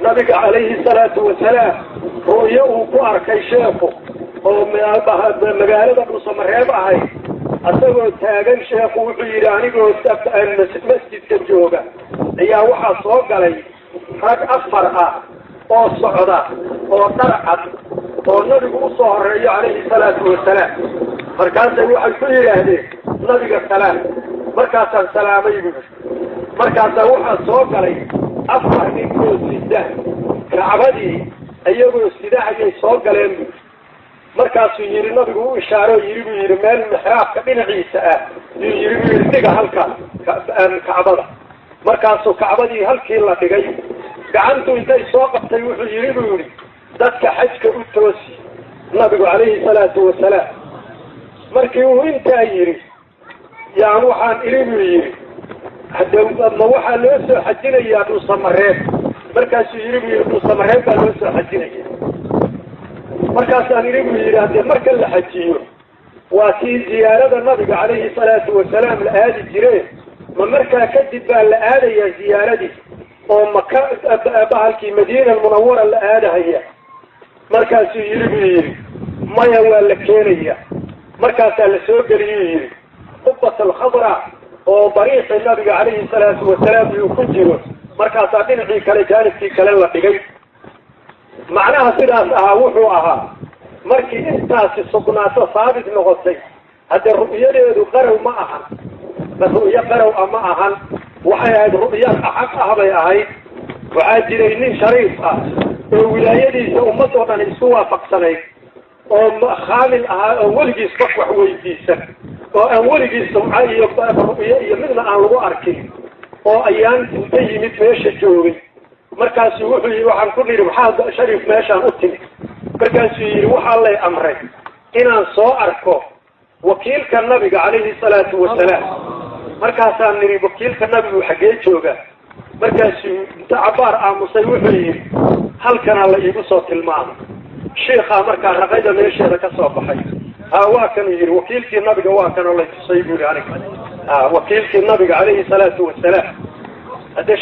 Nabiga calayhi salaatu wasalaam ru'yo uu ku arkay sheekhu oo magaalada Dhuusamareeb ahayd, isagoo taagan sheekhu wuxuu yidhi, anigoo masjidka jooga ayaa waxaa soo galay rag afar ah oo socda oo dhar cad oo nabigu usoo horeeyo calayhi salaatu wasalaam. Markaasay waxay ku yidhaahdeen, "Nabiga salaam." Markaasaan salaamay, buu yidhi. Markaasaa waxaa soo galay afar ninkoo sida kacbadii, iyagoo sida ayay soo galeen, buu yidhi. Markaasuu yidhi, nabigu u ishaaro yidhi, buu yidhi, meel mixraabka dhinaciisa ah yuu yidhi, buu yidhi, dhiga halka kacbada. Markaasuu kacbadii halkii la dhigay, gacantu intay soo qabtay, wuxuu yidhi, buu yidhi, "Dadka xajka u toosi." Nabigu calayhi salaatu wasalaam markii uu intaa yidhi, yaan waxaan idhi, buu yidhi, hade ma waxaa loo soo xajinayaa Dhuusamareeb? Markaasuu yidhi, buu yidhi, Dhuusamareeb baa loo soo xajinaya. Markaasaan idhi, buu yidhi, haddee marka la xajiyo waa tii ziyaarada nabiga calayhi salaatu wasalaam la aadi jire, ma markaa kadib baa la aadayaa ziyaaradii oo maka bahalkii Madiina Almunawara la aadahaya? Markaasuu yidhi, buu yidhi, maya, waa la keenaya. Markaasaa la soo geliyuu yidhi qubat alkhadra oo dariiqii nabiga calayhi salaatu wasalaam uu ku jiro. Markaasaa dhinacii kale, jaanibkii kale la dhigay. Macnaha sidaas ahaa wuxuu ahaa, markii intaasi sugnaato, saabit noqotay, haddee ru'yadeedu qarow ma ahan, ru'yo qarow ah ma ahan, waxay ahayd ru'yo xaq ah bay ahayd. Waxaa jiray nin shariif ah oo wilaayadiisa ummad oo dhan isku waafaqsanayd oo khaamil ahaa oo weligiis qof wax weydiisan oo aan weligiis sumco iyo ru'yo iyo midna aan lagu arkin, oo ayaan inta yimid meesha joogay. Markaasuu wuxuu yidhi, waxaan ku nidhi, "Maxaa shariif meeshaan u timid?" Markaasuu yidhi, "Waxaa lay amray inaan soo arko wakiilka nabiga calayhi salaatu wasalaam." Markaasaan nidhi, "Wakiilka nabigu xaggee joogaa?" Markaasuu inta cabbaar aamusay wuxuu yidhi, "Halkanaa la iigu soo tilmaamay." Shiikaa markaa raqayda meesheeda ka soo baxay, ha, waa kanuu yidhi, wakiilkii nabiga waa kanoo lay tusay, buu yidhi aniga, ha, wakiilkii nabiga calayhi salaatu wasalaam. Haddee